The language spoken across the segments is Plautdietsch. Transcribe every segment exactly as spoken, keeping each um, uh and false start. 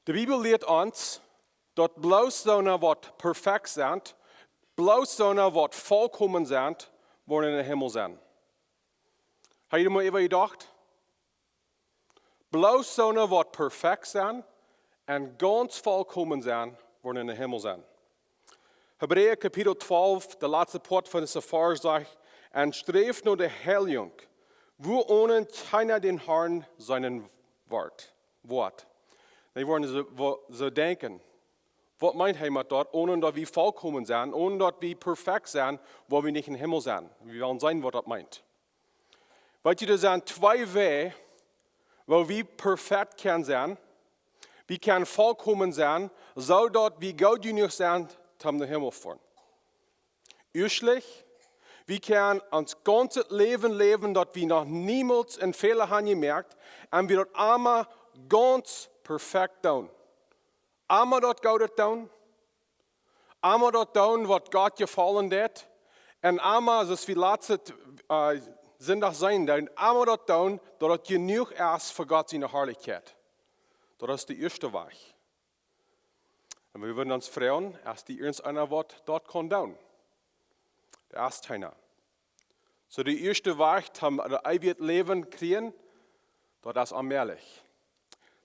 De Bibel lieet ons, daut bloos soone waut perfekt sent, bloos soone waut volkomen sent, woaren em Himmel sennen. Hast du mol äwa jedocht? Bloos soone waut perfekt sent un gaunz volkomen sent, woaren em Himmel sennen. Hebräa Kapitel twalf, de latste Poat von dise Varsch sajcht: "Un sträft no de Heilijunk, wuaronen kjeena dän Harn seenen woat." Woat. Dee woaren soo, woo-, soo denkjen: "Waut meent hee met daut, onen daut wie volkomen sent, onen daut wie perfekt sent, woa wie nich em Himmel sennen?" Wie wellen seenen, waut daut meent. Weet jie, doa sent twee Wäaj, woo wie perfekt kjennen sennen. Wie kjennen volkomen sennen, soo daut wie goot jenuach sent, om em Himmel to foaren. Ieeschtlich, wie kjennen ons gaunzet Läwen läwen, daut wie noch niemols een Fäla haben jemoakt, un wie daut emma gaunz perfekt doonen. Emma daut Goodet doonen, emma daut doonen, waut Gott jefaulen deit, un emma, soo aus wie latsten, äh, Sindach säden, doonen, emma daut doonen, daut et jenuach es fa Gott siene Harlichkjeit. Daut es de ieeschte Wajch. Un wie wudden ons froagen, es doa irjent eena waut daut kaun doonen? Doa es kjeena. Soo, de ieeschte Wajch, om daut eewje Läwen kjrieen, daut es onmäajlich.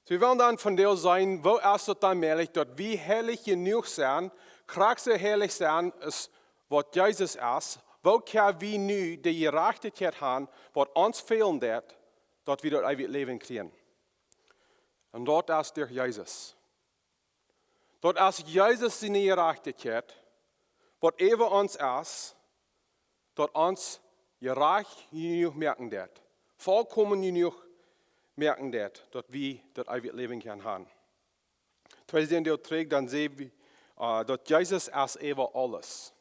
Soo, wie wellen dan vondoag seenen, woo es daut dan mäajlich, daut wie heilich jenuach sent, krakjt soo heilich sent aus waut Jesus es? Woo kjenn wie nu de Jerajchtichkjeit haben, waut ons fälen deit, daut wie daut eewje Läwen kjrieen? Un daut es derch Jesus. Daut es Jesus siene Jerajchtichkjeit, waut äwa ons es, daut ons jerajcht jenuach moaken deit, volkomen jenuach moaken deit, daut wie daut eewje Läwen kjennen haben. Twee Sindach trigj, dan säd wie, äh, daut Jesus es äwa aules.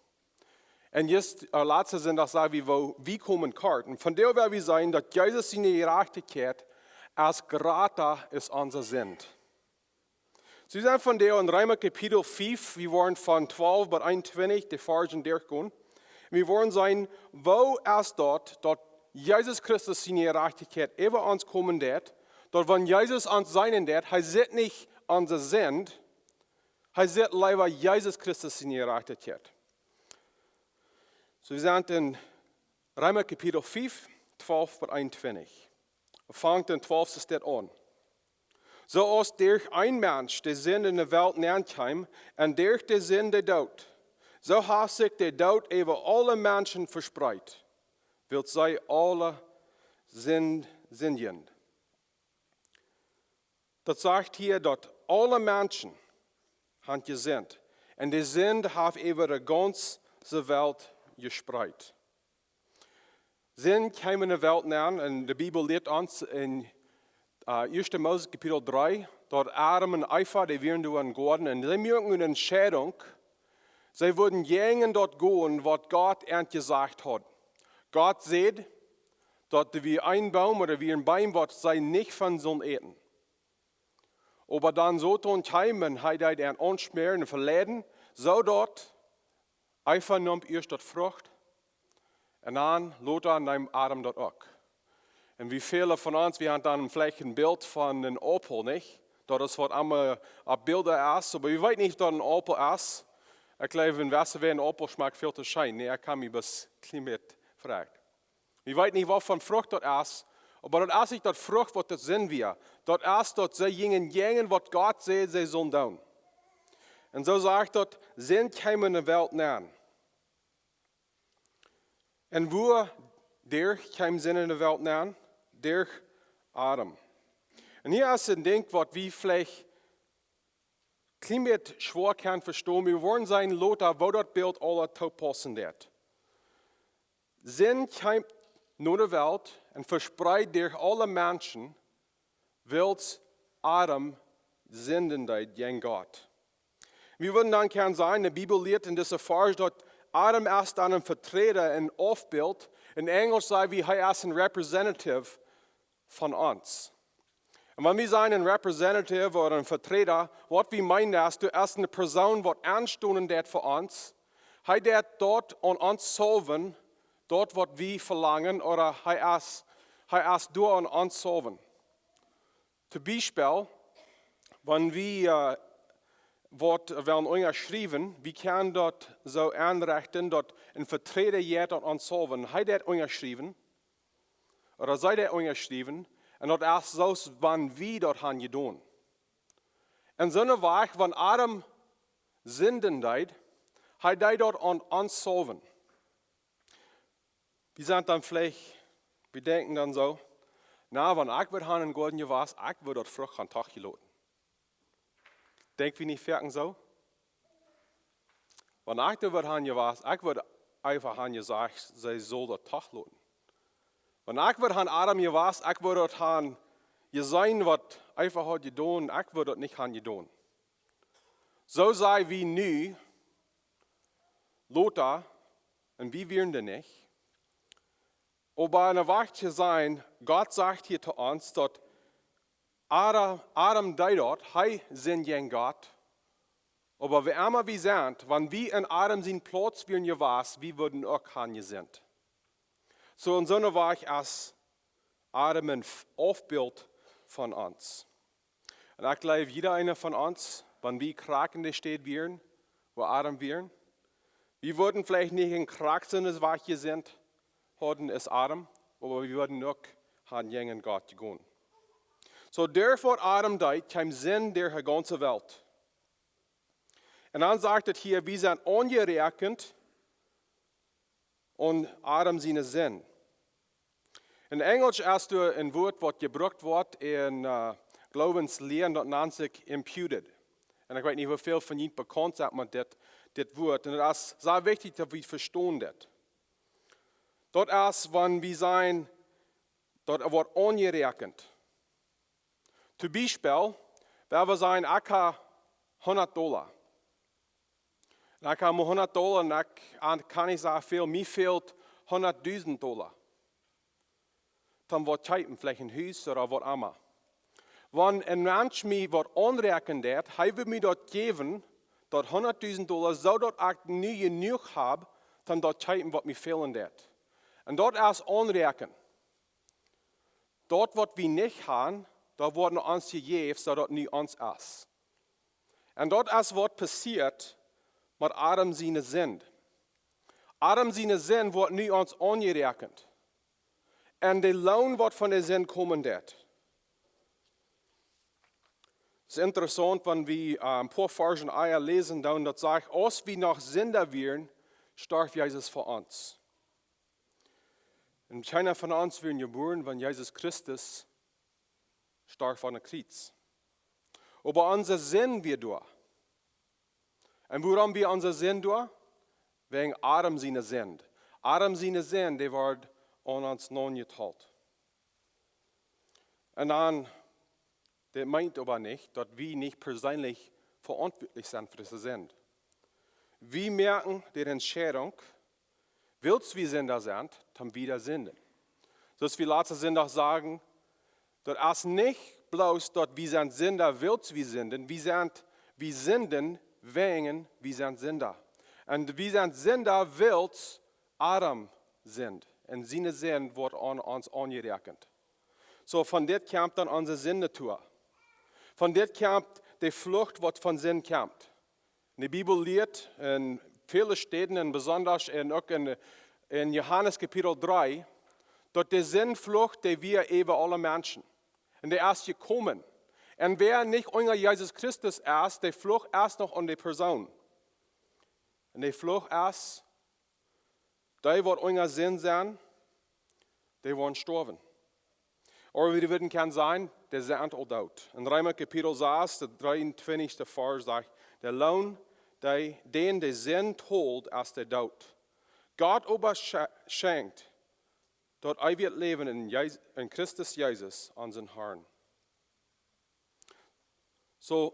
Un jist, äh, latsten Sindach säd wie, woo wie komen kort. Un vondoag well wie seenen, daut Jesus siene Jerajchtichkjeit es jrata aus onse Sind. Soo, wie sent vondoag en Reema Kapitel fief, wie woaren von twalf bat eenuntwintich, de Varsch derchgonen. Un wie woaren seenen, woo es daut, daut Jesus Christus siene Jerajchtichkjeit äwa ons komen deit, daut wan Jesus ons seenen deit, hee sitt nich onse Sind, hee sitt leewa Jesus Christus siene Jerajchtichkjeit. Soo, wie sent en Reema Kapitel fief, twalf bat eenuntwintich. Fangt en twalfste Städ aun. Soo aus derch een Mensch de Sind en de Welt nenkjeem, un derch de Sind de Doot, soo haft sikj de Doot äwa aule Menschen vespreet, wiels see aule Sind, sindjen. Daut sajcht hia, daut aule Menschen haben jesindicht. Un de Sind haft äwa de gaunze Welt jespreet. Sind kjeem en de Welt nenn, un de Bibel lieet ons en, äh, ieeschte Mose Kapitel dree, daut Adam un Eva, dee wieren doa em Goaden, un see muaken eene Entscheidunk, see wudden jäajen daut gonen, waut Gott an jesajcht haud. Gott säd, daut doa wia een Boom ooda wia een Boom, waut see nich von sullen äten. Oba dan Soton kjeem un hee deed an aunschmäaren un veleiden, soo daut Eva neem ieescht daut Frucht, un dan lota neem Adam daut uk. Un wie väle von ons, wie haben dan veleicht een Bilt von een Aupel, nich? Daut es waut emma opp Bilda es, oba wie weeten nich, daut een Aupel es. Ekj jleew, en Westawäa een Aupel schmakjt väl too scheen. Nä, ekj kaun mie bloos kjlien bät froagen. Wie weeten nich, waut fa Frucht daut es, oba daut es nich daut Frucht, waut daut Sind wia. Daut es, daut see jinjen jäajen, waut Gott säd, see sullen doonen. Un soo sajcht daut, Sind kjeem en de Welt nenn. Un woo derch kjeem Sind en de Welt nenn? Derch Adam. Un hia es een Dinkj, waut wie veleicht kjlien bät schwoa kjennen vestonen. Wie woaren seenen lota, woo daut Bilt aula toopaussen deit. Sind kjeem no de Welt un vespreed derch aule Menschen, wiels Adam sinden deed jäajen Gott. Wie wudden dan kjennen sajen, de Bibel lieet en dise Varsch, daut Adam es dan een Veträda, een Aufbilt. En Enjlisch saj wie, hee es een representative von ons. Un wan wie sajen een representative ooda een Veträda, waut wie meenen es, daut es eene Persoon, waut enstonen deit fa ons. Hee deit daut aun ons solven, daut waut wie velangen, ooda hee es, hee es doa aun ons solven. Toom Biespel, Wan wie waut wellen unjaschriewen, wie kjennen daut soo enrechten, daut een Veträda jeit daut ons saulwen. Hee deit unjaschriewen, ooda see deit unjaschriewen, un daut es soo aus wan wie daut han jedonen. En soone Wajch, wan Adam sinden deed, hee deed daut aun ons saulwen. Wie sent dan veleicht, wie denkjen dan soo: Na, wan ekj wudd han em Goaden jewast, ekj wudd daut Frucht han toch jeloten. Denkj wie nich foaken soo? Wan ekj doa wudd han jewast, ekj wudd Eva han jesajcht, see sull daut toch loten. Wan ekj wudd han Adam jewast, ekj wudd daut han jeseenen, waut Eva haud jedonen, ekj wudd daut nich han jedonen. Soo sent wie nu, lota, un wie wieren doa nich. Oba en de Wajch to sennen, Gott sajcht hia to ons, daut Adam, Adam deed daut, hee sind jäajen Gott. Oba wua emma wie sent, wan wie en Adam sien Plauz wieren jewast, wie wudden uk han jesindicht. Soo en soone Wajch es Adam een F-, Aufbilt von ons. Un ekj jleew, jieda eena von ons, wan wie krakjt en de Städ wieren, wua Adam wieren, wie wudden veleicht nich en krakjt soone Wajch jesindicht haben aus Adam, oba wie wudden uk han jäajen Gott jegonen. Soo, derch waut Adam deed, kjeem Sind derch de gaunze Welt. Un dan sajcht et hia, wie sent aunjeräakjent aun Adam siene Sind. En Enjelsch es doa een Wuat, waut jebrukt woat en, äh, Gloowenslia, daut nant sikj imputed. Un ekj weet nich, woo väl von junt bekaunt sent met dit, dit Wuat. Un daut es sea wichtich, daut wie vestonen dit. Daut es, wan wie sajen, daut woat aunjeräakjent. Toom Biespel, wan wie sajen, ekj hab hundat Dolla. Un ekj hab mau hundat Dolla un ekj, ekj kaun nich soo väl, mie fält hundatdusent Dolla. Dan woa ekj veleicht een Hus ooda waut emma. Wan een Mensch mie waut aunräakjnen deit, hee well mie daut jäwen, daut hundatdusent Dolla, soo daut ekj nu jenuach hab, dan daut kjeepen waut mie fälen deit. Un daut es aunräakjnen. Daut waut wie nich han, daut woat ons jejäft, soo daut nu ons es. Un daut es waut passieet met Adam siene Sind. Adam siene Sind woat nu ons aunjeräakjent. Un de Loon waut von de Sind komen deit. Et es interessaunt, wan wie, äh, een poa Varsch ea läsen, dan daut sajcht, aus wie noch Sinda wieren, storf Jesus fa ons. Un kjeena von ons wia jebuaren, wan Jesus Christus storf aum Kjriez. Oba onse Sind wia doa. Un wuarom wia onse Sind doa? Wäajen Adam siene Sind. Adam siene Sind, dee wort aun ons naunjetolt. Un dan, daut meent oba nich, daut wie nich perseenlich veauntwuatlich sent fa dise Sind. Wie moaken de Entscheidunk, wiels wie Sinda sent, toom wieda sinden. Soo aus wie latste Sindach säden, daut es nich bloos daut wie sent Sinda, wiels wie sinden. Wie sent, wie sinden, wäajen wie sent Sinda. Un wie sent Sinda, wiels Adam sind. Un siene Sind woat aun ons aunjeräakjent. Soo, von dit kjemt dan onse Sind-Natua. Von dit kjemt de Flucht, waut von Sind kjemt. De Bibel lieet en väle Städen, un besonda en, uk en, en Johanes Kapitel dree, daut de Sindfluch, dee wia äwa aule Menschen. Un dee es jekomen. Un wäa nich unja Jesus Christus es, de Fluch es noch aun de Persoon. Un de Fluch es, dee waut unja Sind sent, dee woaren stoawen. Ooda wie wudden kjennen sajen, dee sent aul doot. En Reema Kapitel sas, de dreeuntwintichste Varsch sajcht, de Loon, dee, dän de Sind tolt, es de Doot. Gott oba sche-, schenkjt daut eewje Läwen en Jes-, en Christus Jesus, onsen Harn. Soo,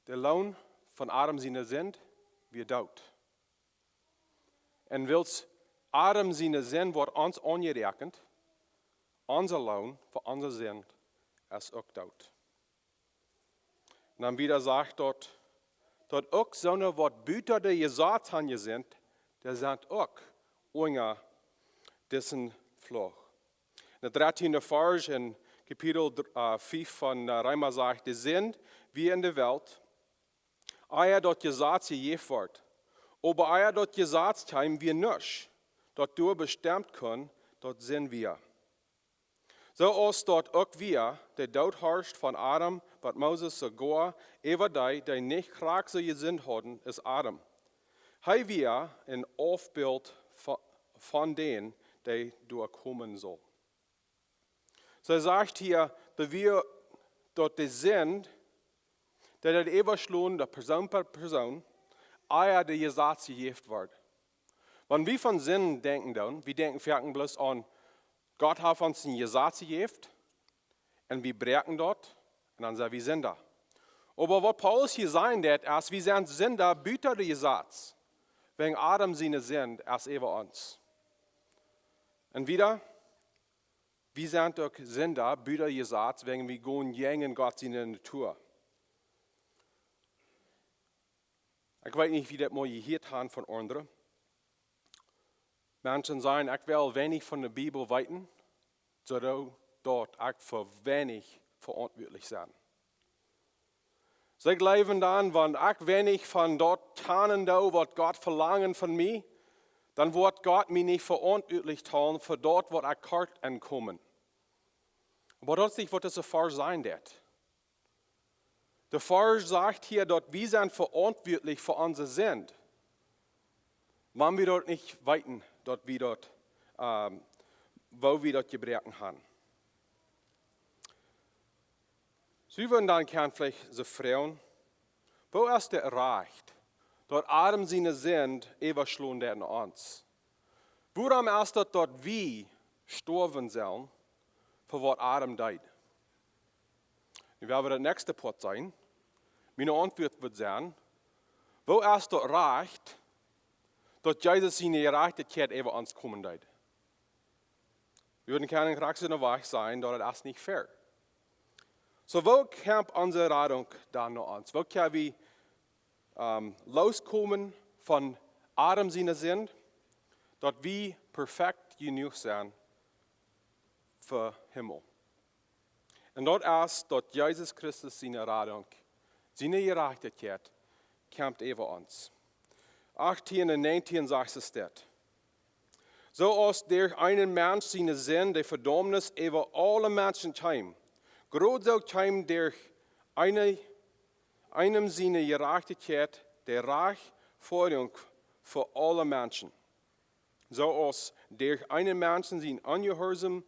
de Loon von Adam siene Sind wia Doot. Un wiels Adam siene Sind woat ons aunjeräakjent, onse Loon fa onse Sind es uk Doot. Un dan wieda sajcht daut, daut uk soone waut buta de Jesaz han jesindicht, dee sent uk unja disen Fluch. En de dartieende Varsch en Kapitel dr- äh, fünf von äh, Reema sajcht: De Sind wia en de Welt, ea daut Jesaz jejäft wort. Oba ea daut Jesaz kjeem, wia nuscht, daut doa bestemt kunn, daut Sind wia. Soo aus daut uk wia, de Doot harscht von Adam bat Moses, soogoa äwa dee, dee nich krakjt soo jesindicht hauden aus Adam. Hee wia een Aufbilt von, von dän, dee doa komen sull. See sajcht hia, daut wia, daut de Sind, daut daut äwaschlon, daut Persoon per Persoon, ea daut Jesaz jejäft wort. Wan wie von Sind denkjen doonen, wie denkjen foaken bloos aun, Gott haft ons een Jesaz jejäft un wie bräakjen daut un dan sent wie Sinda. Oba waut Paulus hia sajen deit, es, wie sent Sinda buta daut Jesaz, wäajen Adam siene Sind es äwa ons. Un wieda, wie sent uk Sinda buta daut Jesaz, wäajen wie gonen jäajen Gott siene Natua. Ekj weet nich, woo jie daut mol jehieet haben von aundre Menschen, sajen: Ekj well weinich von de Bibel weeten, soo daut ekj fa weinich veauntwuatlich sie. See jleewen dan, wan ekj weinich von daut kjanen doo, waut Gott velangen von mie, dan woat Gott mie nich veauntwuatlich hoolen fa daut, waut ekj kort enkomen. Oba daut es nich, waut dise Varsch sajen deit. De Varsch sajcht hia, daut wie sent veauntwuatlich fa onse Sind, wan wie daut nich weeten, daut wie daut, ähm, woo wie daut jebroaken haben. Soo wie dan kjennen veleicht soo froagen: Woo es daut rajcht, daut Adam siene Sind äwaschlon deit no ons? Wuarom es daut, daut wie stoawen sellen fa waut Adam deed? Nu woa wie daut näakjste Poat seenen. Mien Auntwuat woat sennen: Woo es daut rajcht, daut Jesus siene Jerajchtichkjeit äwa ons komen deed? Wie wudden kjennen krakjt soo wajch sajen, daut daut es nich fair. Soo, woo kjemt onse Radunk dan no ons? Woo kjenn wie, ähm, loskomen von Adam siene Sind, daut wie perfekt jenuach sent fa Himmel? Un daut es, daut Jesus Christus siene Radunk, siene Jerajchtichkjeit, kjemt äwa ons. Achtieen un näajentieen sajcht et dit: Soo aus derch eenen Mensch siene Sind de Vedaumnis äwa aule Menschen kjeem, krakjt soo kjeem derch eenen, eenem siene Jerajchtichkjeit de Rajchtfoadunk fa aule Menschen. Soo aus derch eenen Menschen sien Onjehuarsaum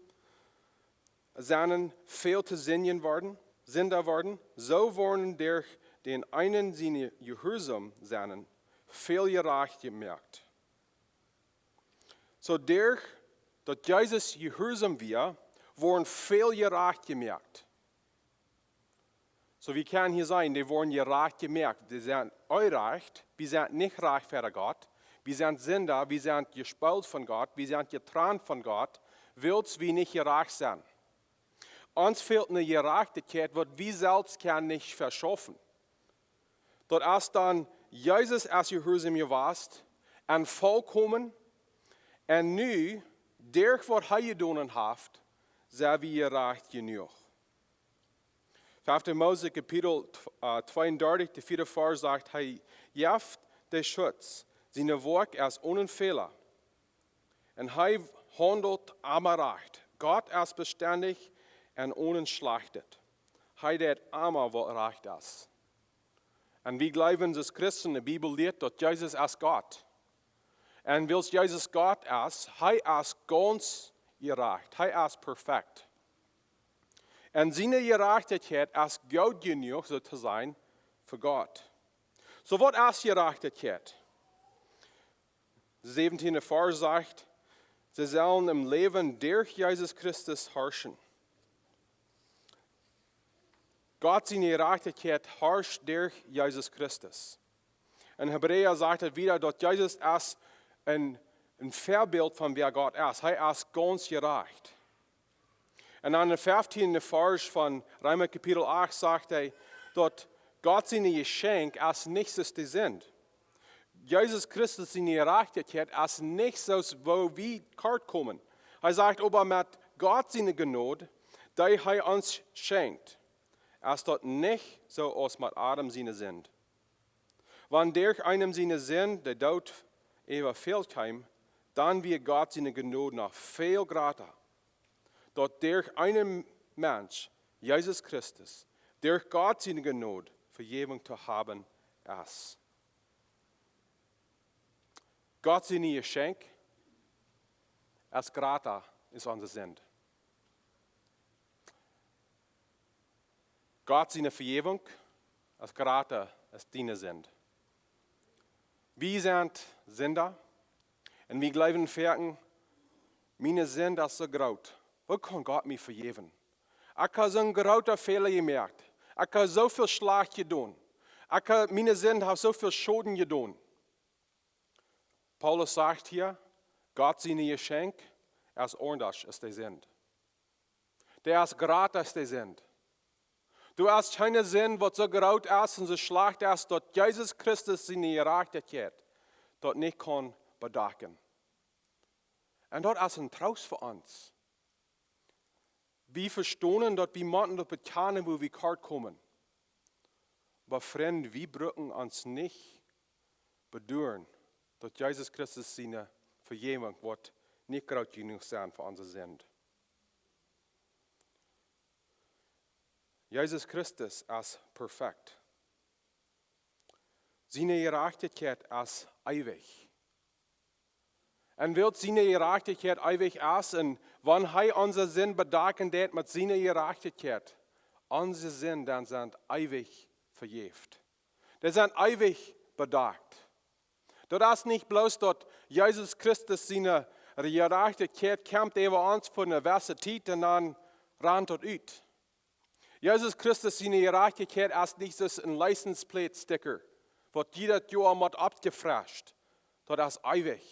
sennen väl to Sinda worden, Sinda worden, soo woaren derch dän eenen sien Jehuarsaum sennen väl jerajcht jemoakt. Soo derch daut Jesus jehuarsom wia, woaren väl jerajcht jemoakt. Soo, wie kjennen hia seenen, dee woaren jerajcht jemoakt. Dee sent onjerajcht, wie sent nich rajcht ver Gott. Wie sent Sinda, wie sent jespeelt von Gott, wie sent jetrant von Gott, wiels wie nich jerajcht sent. Ons fält eene Jerajchtichkjeit, waut wie selfst kjennen nich veschaufen. Daut es dan, Jesus es jehuarsom jewast un volkomen, un nu, derch waut hee jedonen haft, sent wie jerajcht jenuach. Fefte Mose Kapitel, äh, tweeundartich, de vieede Varsch sajcht: Hee jeft de Schutz, sien Woakj es onen Fäla. Un hee haundelt emma rajcht. Gott es bestendich un onen Schlajchtet. Hee deit emma waut rajcht es. Un wie jleewen aus Christen, de Bibel lieet, daut Jesus es Gott. Un wiels Jesus Gott es, hee es gaunz jerajcht. Hee es perfekt. Un siene Jerajchtichkjeit es goot jenuach, soo to sajen, fa Gott. Soo, waut es Jerajchtichkjeit? De säwentieende Varsch sajcht: See sellen em Läwen derch Jesus Christus harschen. Gott siene Jerajchtichkjeit harscht derch Jesus Christus. En Hebräa sajcht et wieda, daut Jesus es een, een Väabilt von wäa Gott es. Hee es gaunz jerajcht. Un aun dän fieftieenden Varsch von Reema Kapitel acht sajcht hee, daut Gott sien Jeschenkj es nich soo aus de Sind. Jesus Christus siene Jerajchtichkjeit es nich soo aus woo wie kort komen. Hee sajcht: Oba met Gott siene Jnod, dee hee ons schenkjt, es daut nich soo aus met Adam siene Sind. Wan derch eenem siene Sind de Doot äwa väl kjeem, dan wia Gott siene Jnod noch väl jrata, daut derch eenen Mensch, Jesus Christus, derch Gott siene Jnod Vejäwunk to haben es. Gott siene Jeschenkj es jrata aus onse Sind. Gott siene Vejäwunk es jrata aus diene Sind. Wie sent Sinda un wie jleewen foaken, miene Sind es soo groot. Woo kaun Gott mie vejäwen? Ekj hab soon grooten Fäla jemoakt. Ekj hab soo väl Schlajcht jedonen. Ekj hab, miene Sind haft soo väl Schoden jedonen. Paulus sajcht hia, Gott siene Jeschenkj es aundasch aus de Sind. Dee es jrata aus de Sind. Doa es kjeene Sind, waut soo groot es un soo schlajcht es, daut Jesus Christus siene Jerajchtichkjeit daut nich kaun bedakjen. Un daut es een Troost fa ons. Wie vestonen, daut wie motten daut bekjanen, wua wie kort komen. Oba Frind, wie bruken ons nich beduaren, daut Jesus Christus siene Vejäwunk woat nich groot jenuach sennen fa onse Sind. Jesus Christus es perfekt. Siene Jerajchtichkjeit es eewich. Un wiels siene Jerajchtichkjeit eewich es, un wan hee onse Sind bedakjen deit met siene Jerajchtichkjeit, onse Sind dan sent eewich vejäft. Dee sent eewich bedakjt. Daut es nich bloos daut Jesus Christus siene Jerajchtichkjeit kjemt äwa ons fa eene jewesse Tiet un dan rant daut ut. Jesus Christus siene Jerajchtichkjeit es nich soo aus een license plate sticker, waut jieda Joa mott oppjefrescht. Daut es eewich.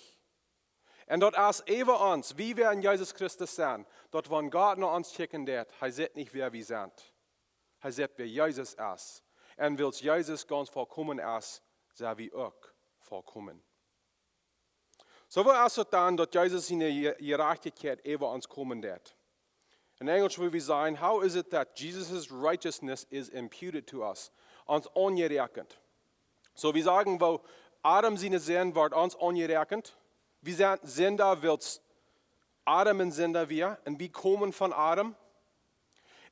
Un daut es äwa ons, wie wäa en Jesus Christus sent, daut wan Gott no ons kjikjen deit, hee sitt nich wäa wie sent. Hee sitt wäa Jesus es. Un wiels Jesus gaunz volkomen es, sent wie uk volkomen. Soo, woo es daut dan, daut Jesus siene Je-, Jerajchtichkjeit äwa ons komen deit? En Enjlisch wudd wie sajen, "How is it that Jesus' righteousness is imputed to us?" Ons aunjeräakjent. Soo, wie sajen, woo Adam siene Sind woat ons aunjeräakjent. Wie sent Sinda, wiels Adam een Sinda wia, un wie komen von Adam.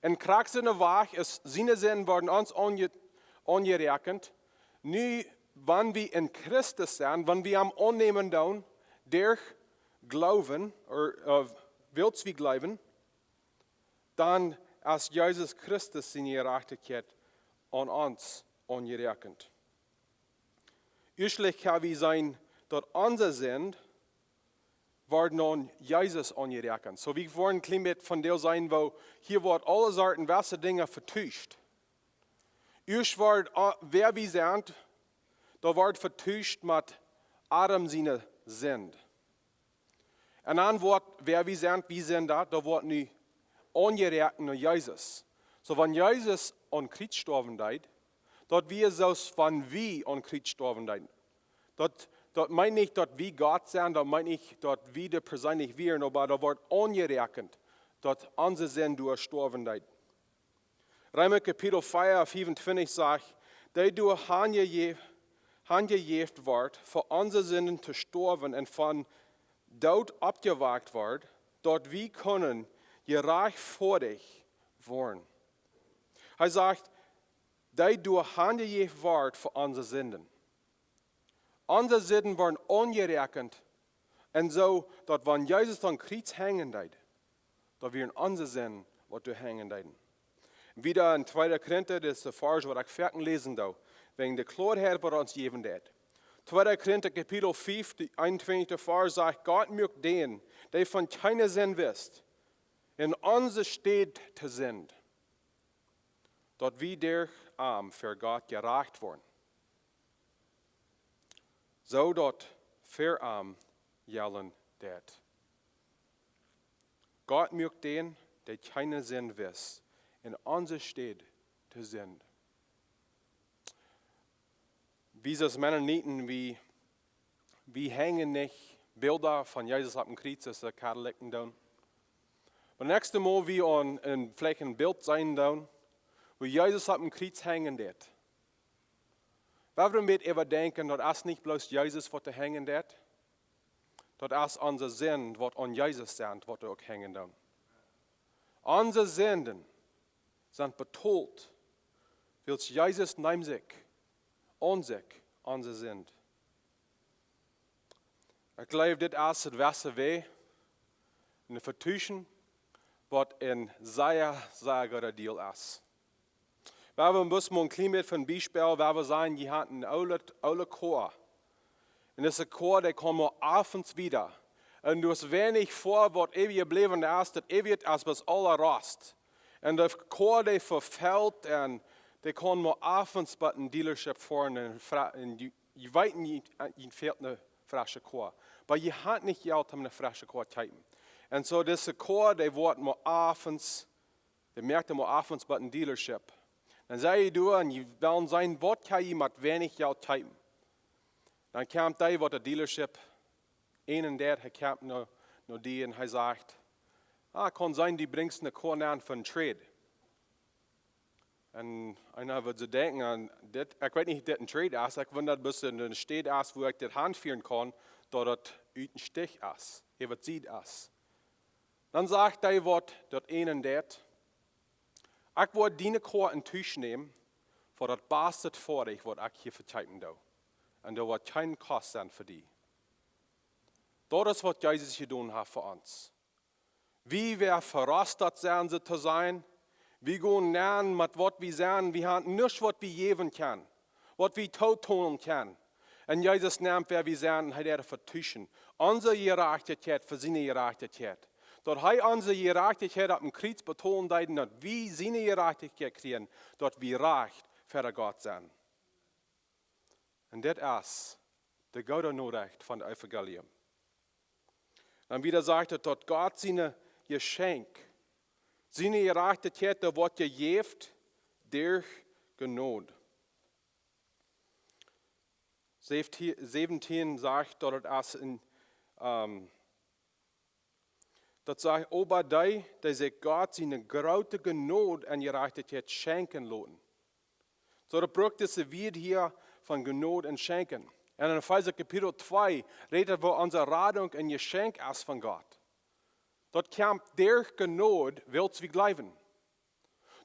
Un krakjt soo aus siene Sind woaren ons aunje-, aunjeräakjent. Nu, wan wie en Christus sent, wan wie am aunnämen doonen, derch Gloowen, ooda, äh, wiels wie jleewen, dan es Jesus Christus siene Jerajchtichkjeit aun ons aunjeräakjent. Ieeschtlich kjenn wie seenen, daut onse Sind woaren aun Jesus aunjeräakjent. Soo, wie woaren een kjlien bät von dee seenen, woo hia woat aule Sorten jewesse Dinja vetuscht. Ieescht woat, äh, wäa wie sent, daut woat vetuscht met Adam siene Sind. Un dan woat, wäa wie sent, wie sent daut, daut woat nu aunjeräakjent no Jesus. Soo, wan Jesus aum Kjriez stoawen deed, daut wia soo aus wan wie aum Kjriez stoawen deeden. Daut, daut meent nich, daut wie Gott sent, daut meent nich, daut wie dee perseenlich wieren, oba daut woat aunjeräakjent, daut onse Sind doa stoawen deed. Reema Kapitel vea, fiefuntwintich sajcht, dee doa hanjeje-, hanjejäft wort, fa onse Sinden to stoawen un von Doot oppjewakjt wort, daut wie kunnen jerajchtfoadich woaren. Hee sajcht, dee doa hanjejäft wort fa onse Sinden. Onse Sinden woaren aunjeräakjent. Un soo, daut wan Jesus aum Kjriez henjen deed, daut wieren onse Sinden, waut doa henjen deeden. Wieda en tweeda Korinta, daut es de Varsch, waut ekj foaken läsen doo, wäajen de Kloarheit, waut ons jäwen deit. Tweeda Korinta, Kapitel fief, de eenuntwintichste Varsch sajcht, Gott muak dän, dee von kjeene Sind wist, en onse Städ to Sind, daut wie derch am ver Gott jerajcht woaren. Soo daut ver am jelt dit. Gott muak dän, dee kjeene Sind wist, en onse Städ to Sind. Wie aus Mennoniten, wie, wie henjen nich Bilda von Jesus oppem Kjriez, aus de Katholiken doonen. Daut näakjste Mol wie aun een, veleicht een Bilt seenen doonen, wua Jesus opp een Kjriez henjen deed. Wuarom wie äwadenkjen, daut es nich bloos Jesus, waut doa henjen deed. Daut es onse Sind, waut aun Jesus sent, waut doa uk henjen doonen. Onse Sinden sent betolt, wiels Jesus neem sikj aun sikj onse Sind. Ekj jleew, dit es daut beste Wajch, een Vetuschen, waut een sea, sea gooda Deal es. Wie haben bloos mol een kjlien bät von Biespel, wie sajen, jie haben een oolet, oolet Koa. Un dise Koa, dee kaun mau avends wieda. Un doa es weinich von waut eewich jebläwen es, daut eewich es, waut aula rost. Un de Koa, dee vefelt un dee kaun mau avends bie een Dealership foaren un, fra- un jie, jie weeten, jie, jie fält eene fresche Koa. Oba jie haben nich Jelt om eene fresche Koa to kjeepen. Un soo dise Koa, dee woat mau avends, dee moakt mau avends bie een Dealership. Dan sie jie doa un jie wellen seenen, waut kaun jie met weinich Jelt kjeepen. Dan kjemt dee, waut de Dealership een un dee, hee kjemt no, no die un hee sajcht: "Ah, kaun sennen, du brinjst eene Koa aun fa een Trade." Un eena wudd soo denkjen aun dit, ekj weet nich, dit een Trade es, ekj wunda, daut bloos eene Städ es, wua ekj dit hanfieren kaun, daut daut ut een Stich es, hee waut siet es. Dan sajcht dee, waut daut een un dee: "Ekj woa diene Koa en Tusch nämen, fa daut baste Foatich, waut ekj hia vekjeepen doo. Un daut woat kjeen Kost sennen fa die." Daut es, waut Jesus jedonen haft fa ons. Wie, wie verost sent, soo to sajen. Wie gonen aun met waut wie sent. Wie haben nuscht, waut wie jäwen kjennen, waut wie tootonen kjennen. Un Jesus nemt, wäa wie sent, un hee deed vetuschen onse Jerajchtichkjeit fa siene Jerajchtichkjeit. Daut hee onse Jerajchtichkjeit opp een Kjriez betolen deed, daut wie siene Jerajchtichkjeit kjrieen, daut wie rajcht ver Gott sent. Un dit es de goode Norecht von daut Evangelium. Dan wieda sajcht et, daut Gott sien Jeschenkj, siene Jerajchtichkjeit, dee woat jejäft derch Jnod. Säwentieen, säwentieen sajcht, daut et es een, ähm, daut sajcht: "Oba dee, dee sikj Gott siene groote Jnod un Jerajchtichkjeit schenkjen loten." Soo, daut brukt dise Wieed hia von Jnod un schenkjen. Un en Efeesa Kapitel twee rät et, woo onse Radunk een Jeschenkj es von Gott. Daut kjemt derch Jnod, wiels wie jleewen.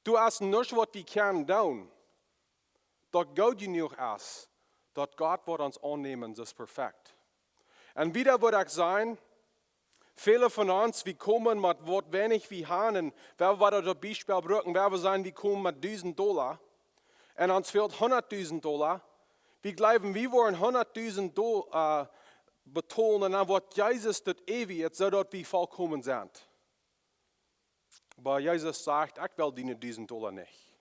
Doa es nuscht, waut wie kjennen doonen, daut goot jenuach es, daut Gott woat ons aunnämen, soo aus perfekt. Un wieda wudd ekj sajen, väle von ons, wie komen met waut weinich wie haben, un wie wudden daut Biespel brucken, wie sajen, wie komen met dusent Dolla, un ons fält hundatdusent Dolla, wie jleewen, wie woaren hundatdusent Dolla, äh, betolen, un dan woat Jesus daut eewjet, soo daut wie vollkomen sent. Oba Jesus sajcht: "Ekj well diene dusent Dolla nich.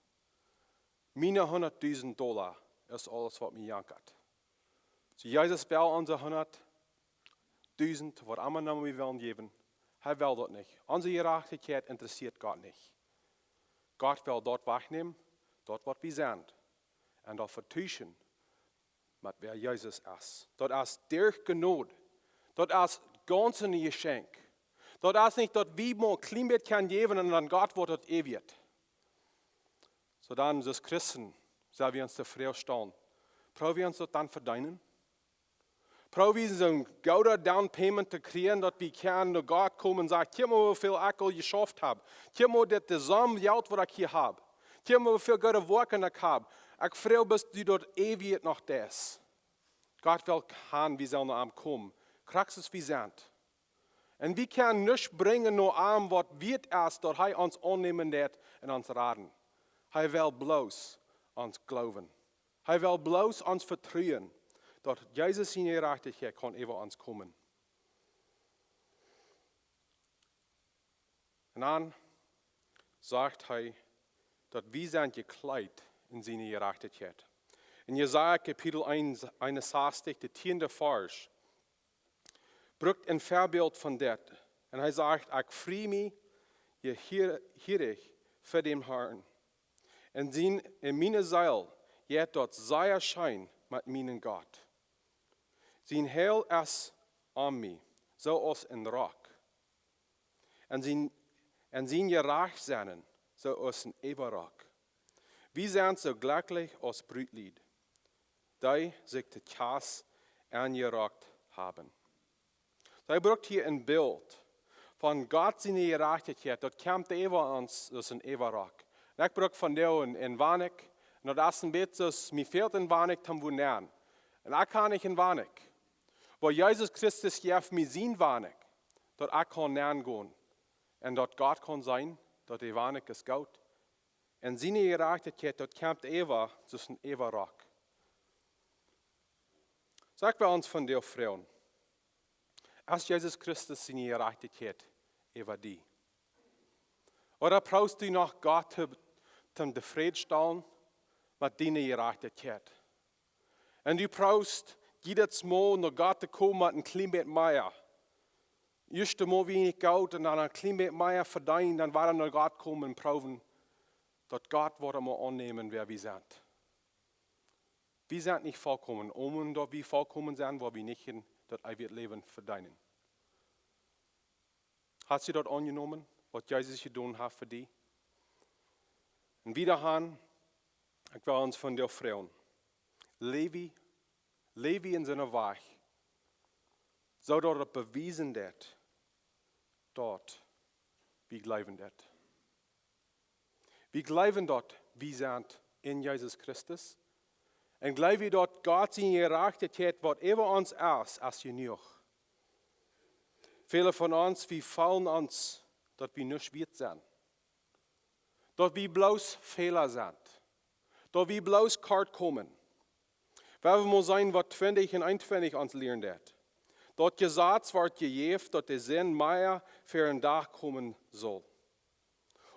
Miene hundatdusent Dolla es aules, waut mie jankat." Soo, Jesus well onse hundatdusent, waut emma wie wellen jäwen, hee well daut nich. Onse Jerajchtichkjeit interessieet Gott nich. Gott well daut wajchnämen, daut, waut wie sent, un daut vetuschen met wäa Jesus es. Daut es derch Jnod. Daut es gaunz een Jeschenkj. Daut es nich, daut wie mau een kjlien bät kjennen jäwen un dan Gott woat daut eewjet. Soo dan, soo aus Christen, sell wie ons de Froag stalen: Proow wie ons daut dan vedeenen? Proow wie soon gooda down payment to kjrieen, daut wie kjennen no Gott komen un sajen: "Kjikj mau, woo väl ekj aul jeschauft hab. Kjikj mau, dit de Som Jelt, waut ekj hia hab. Kjikj mau, woo väl goode Woakjen ekj hab." Ekj froag, best du daut eewjet noch deist? Gott well han, wie sellen no am komen, krakjt soo aus wie sent. Un wie kjennen nuscht brinjen no am, waut wieet es, daut hee ons aunnämen deed un ons raden. Hee well bloos ons jleewen. Hee well bloos ons vetruen, daut Jesus siene Jerajchtichkjeit kaun äwa ons komen. Un dan sajcht hee, daut wie sent jekjleet en siene Jerajchtichkjeit. En Jesaja Kapitel een, eenunsastich, de tieende Varsch, brukt een Väabilt von dit. Un hee sajcht: "Ekj frei mie hia, hia, hia ver däm Harn. Un sien, un miene Seel jeit daut sea scheen met mienen Gott. Sien Heil es om mie, soo aus een Rock. Un sien, En sien Jerajcht sennen, soo aus een Äwarock. Wie sent soo jlekjlich aus Brutlied, dee sikj de Kjast aunjerockt haben. Hee brukt hia een Bilt von Gott siene Jerajchtichkjeit, daut kjemt äwa ons aus een Äwarock. Un ekj bruk von dee een, een Wanik, un daut es een bät soo aus, mie fält een Wanik toom wua nenn. Un ekj kaun nich een Wanik. Oba Jesus Christus jeft mie sien Wanik, daut ekj kaun nenn gonen. Un daut Gott kaun seenen, daut de Wanik es goot. Un siene Jerajchtichkjeit, daut kjemt äwa, soo aus een Äwarock. Soo ekj well ons von dee froagen: Es Jesus Christus siene Jerajchtichkjeit äwa die? Ooda proowst du noch Gott to, toom tofräd stalen met diene Jerajchtichkjeit? Un du proowst jiedet Mol no Gott to komen met een kjlien bät mea. Ieescht mol wia nich goot un dan een kjlien bät mea vedeenen, dan wada no Gott komen un proowen, daut Gott woat ons aunnämen, wäa wie sent. Wie sent nich volkomen. Om daut wie volkomen sent, woa wie nich en daut eewje Läwen vedeenen. Hast du daut aunjenomen, waut Jesus jedonen haft fa die? Un wieda han, ekj well ons von dee froagen: Läw wie, läw wie en soon Wajch, soo daut et bewiesen deit, daut wie jleewen daut. Wie jleewen, daut wie sent en Jesus Christus. Un jleew wie, daut Gott siene Jerajchtichkjeit, waut äwa ons es, es jenuach. Väle von ons, wie feelen ons, daut wie nuscht wieet sent. Daut wie bloos Fäla sent. Daut wie bloos kort komen. Wie wellen mol seenen, waut twintich un eenuntwintich ons lieren deit. Daut Jesaz wort jejäft, daut de Sind mea ver dän Dach komen sull.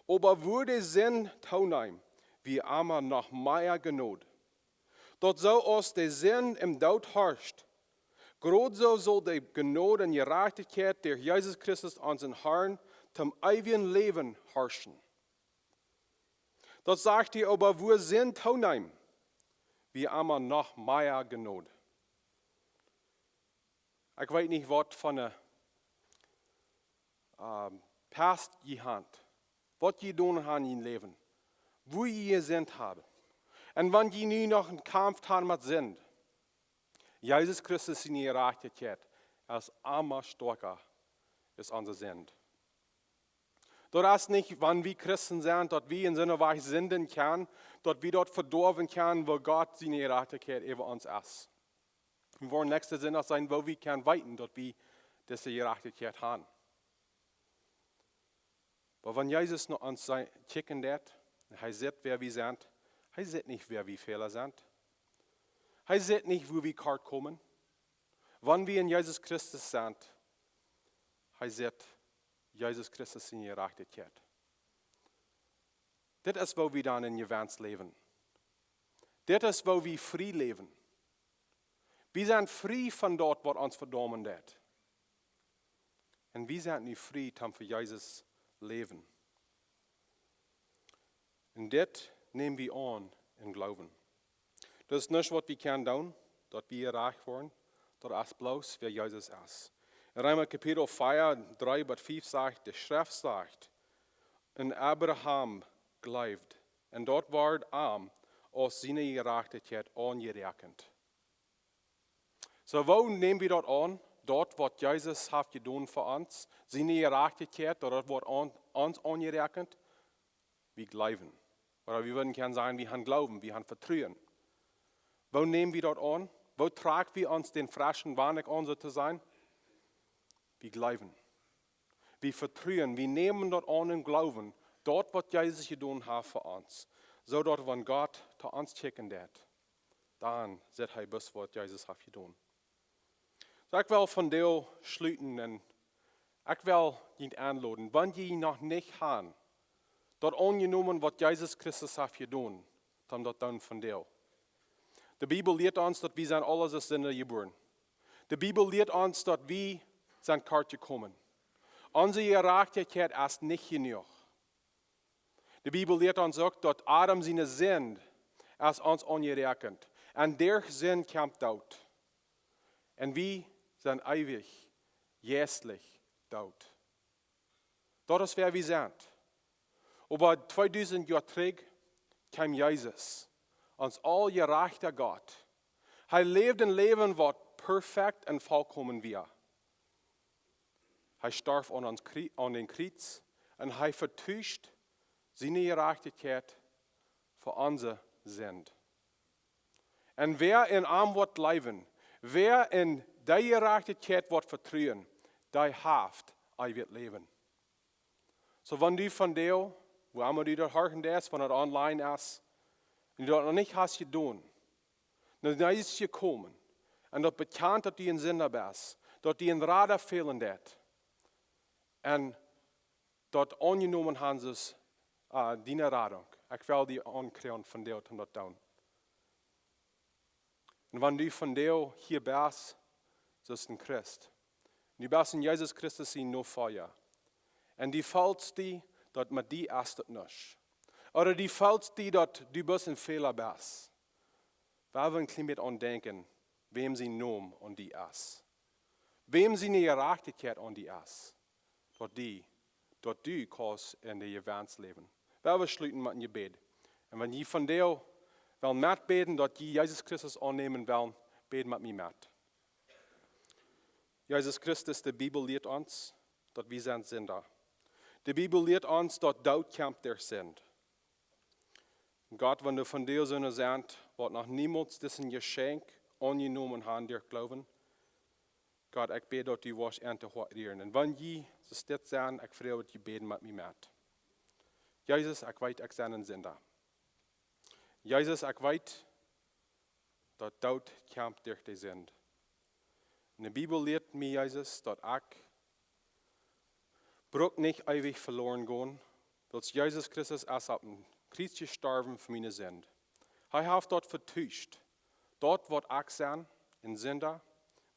Oba wua de Sind tooneem, wia emma noch mea Jnod. Daut soo aus de Sind em Doot harscht, jrod soo sull de Jnod un Jerajchtichkjeit derch Jesus Christus, onsen Harn, toom eewjen Läwen harschen. Daut sajcht hia: Oba wua Sind tooneem, wia emma noch mea Jnod. Ekj weet nich, waut fa een, ähm, Past jie han, waut jie jedonen han en jun Läwen, wua jie jesindicht han. Un wan jie nu noch een Kaumf han met Sind, Jesus Christus siene Jerajchtichkjeit es emma stoakja aus onse Sind. Daut es nich, wan wie Christen sent, daut wie en soon Wajch sinden kjennen, daut wie daut vedoawen kjennen, woo Gott siene Jerajchtichkjeit äwa ons es. Wie woaren näakjsten Sindach seenen, woo wie kjennen weeten, daut wie dise Jerajchtichkjeit han. Oba wan Jesus no ons sei-, kjikjen deit, un hee sitt, wäa wie sent, hee sitt nich, wäa wie Fäla sent. Hee sitt nich, wua wie kort komen. Wan wie en Jesus Christus sent, hee sitt Jesus Christus siene Jerajchtichkjeit. Dit es, woo wie dan en Jewenst läwen. Dit es, woo wie frie läwen. Wie sent frie von daut, waut ons vedaumen deit. Un wie sent nu frie, om fa Jesus läwen. Un dit näm wie aun em Gloowen. Daut es nuscht, waut wie kjennen doonen, daut wie jerajcht woaren. Daut es bloos, wäa Jesus es. En Reema Kapitel vea, dree bat fief sajcht, de Schreft sajcht: "Un Abraham jleewd, un daut wort am aus siene Jerajchtichkjeit aunjeräakjent." Soo, woo näm wie daut aun? Daut, waut Jesus haft jedonen fa ons, siene Jerajchtichkjeit, daut daut wort aun, ons aunjeräakjent? Wie jleewen. Ooda wie wudden kjennen sajen, wie han Gloowen, wie han Vetruen. Woo näm wie daut aun? Woo trakj wie ons dän freschen Wanik aun, soo to sajen? Wie jleewen. Wie vetruen, wie nämen daut aun em Gloowen, daut, waut Jesus jedonen haft fa ons. Soo daut, wan Gott to ons kjikjen deit, dan sitt hee bloos, waut Jesus haft jedonen. Soo, ekj well vondoag schluten un ekj well junt enloden, wan jie noch nich han daut aunjenomen, waut Jesus Christus haft jedonen, dan daut doonen vondoag. De Bibel lieet ons, daut wie sent aula aus Sinda jebuaren. De Bibel lieet ons, daut wie sent kort jekomen. Onse Jerajchtichkjeit es nich jenuach. De Bibel lieet ons uk, daut Adam siene Sind es ons aunjeräakjent. Un derch Sind kjemt Doot. Un wie sent eewich jeistlich doot. Daut es wäa wie sent. Oba tweedusent Joa trigj kjeem Jesus, ons auljerajchta Gott. Hee läwd een Läwen waut perfekt un volkomen wia. Hee storf aun, ons Krie- aun dän Kjriez un hee vetuscht siene Jerajchtichkjeit fa onse Sind. Un wäa en am woat jleewen, wäa en dee Jerajchtichkjeit woat vetruen, dee haft eewjet Läwen. Soo wan du vondoag, wua emma du daut horchen deist, wan daut online es, un du daut noch nich hast jedonen, noch nich best jekomen, un daut bekjant daut du een Sinda best, daut du een Rada fälen deit, un daut aunjenomen hast, es, äh, diene Radunk. Ekj well die aunkjrieen vondoag om daut to doonen. Un wan du vondoag hia best, soo aus een Christ, du best en Jesus Christus sien Nofolja, un du feelst die daut met die es daut nuscht, ooda du feelst die daut du best een Fäla best, well wie een kjlien bät aun denkjen, wäm sien Nomen aun die es, wäm siene Jerajchtichkjeit aun die es, daut die, daut du kaust en de Jewenst läwen. Well wie schluten met een Jebäd. Un wan jie vondoag wellen metbäden, daut jie Jesus Christus aunnämen wellen, bäd met mie met. Jesus Christus, de Bibel lieet ons, daut wie sent Sinda. De Bibel lieet ons, daut Doot kjemt derch Sind. Gott, wan doa vondoag soone sent, waut noch niemols dit Jeschenkj aunjenomen haben derch Gloowen, Gott, ekj bäd, daut du woascht an äa Hoat rieren. Un wan jie soo stell sent, ekj froag, daut jie bäden met mie met. Jesus, ekj weet, ekj sie een Sinda. Jesus, ekj weet, daut Doot kjemt derch de Sind. Un de Bibel lieet mie, Jesus, daut ekj bruck nich eewich veloren gonen, wiels Jesus Christus es opp een Kjriez jestorwen fa miene Sind. Hee haft daut vetuscht, daut waut ekj sie, een Sinda,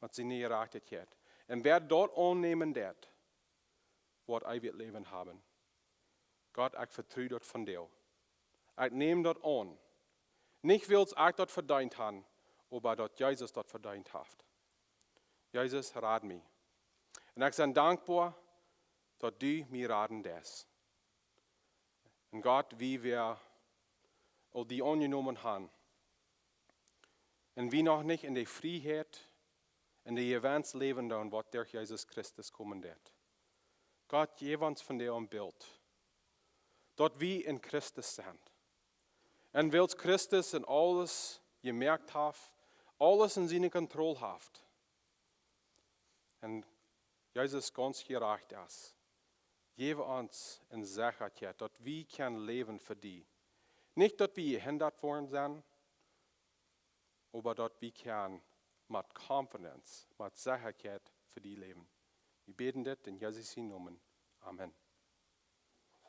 met siene Jerajchtichkjeit. Un wäa daut aunnämen deit, woat eewjet Läwen haben. Gott, ekj vetru daut vondoag. Ekj näm daut aun. Nich wiels ekj daut vedeent hab, oba daut Jesus daut vedeent haft. Jesus, rad mie. Un ekj sie dankboa, daut du mie raden deist. Un Gott, wie wie aul die aunjenomen haben, un wie noch nich en de Frieheit, en de Jewenst läwen doonen, waut derch Jesus Christus komen deit. Gott, jeff ons vondoag een Bilt, daut wie en Christus sent. Un wiels Christus en aules jemoakt haft, aules en siene Kontroll haft, un Jesus gaunz jerajcht es, jeff ons eene Sechaheit, daut wie kjennen läwen fa die. Nich daut wie jehindat woaren sent, oba daut wie kjennen met confidence, met Sechaheit fa die läwen. Wie bäden dit en Jesus sien Nomen. Amen.